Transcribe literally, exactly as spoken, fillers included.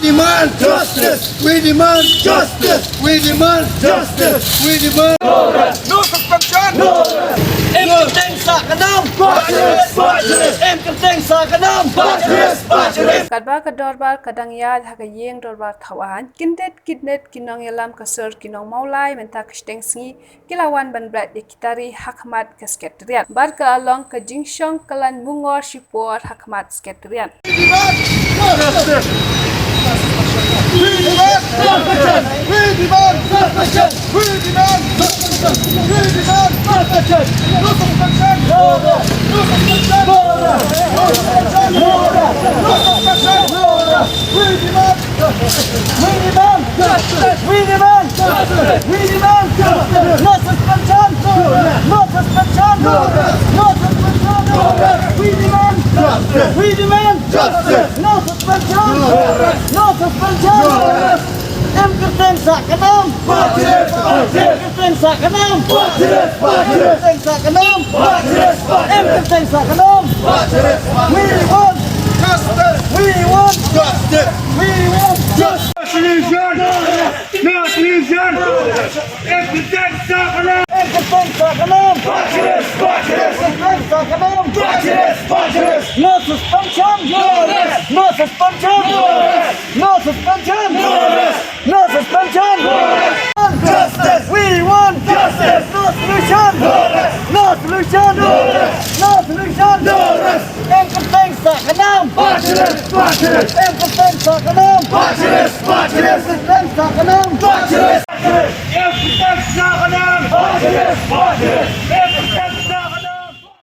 Demand justice! We demand justice! We demand justice! We demand No suspension! No rest! Em kyrteng sah ka nam! Em kyrteng sah ka nam! Katba ka dorbar ka dang ïaid ha ka ïing dorbar Thawaiñ, kyndit kyndit ki nongïalam ka sur ki nong Mawlai mynta ka shiteng sngi ki la wan ban bret ïa ki tari ha khmat ka Secretariat. Bad ka la long ka jingshong kyllon mungor shipor ha khmat Secretariat. We demand justice! We demand justice! We demand justice! We demand justice! No suspension! No suspension! No suspension! We demand justice! We demand justice! No suspension! No suspension! Em kyrteng sah ka nam! Em kyrteng sah ka nam! Em kyrteng sah ka nam! Em kyrteng sah ka nam! We want justice! We want justice! We want justice! No solution! No solution! Em kyrteng sah ka nam! Em kyrteng sah ka nam! Em kyrteng sah ka nam! No suspension! No suspension! No suspension! No suspension! Justice! We want justice! No solution! No solution! No solution! Em kyrteng sah ka nam! Em kyrteng sah ka nam! Em kyrteng sah ka nam! Em kyrteng sah ka nam!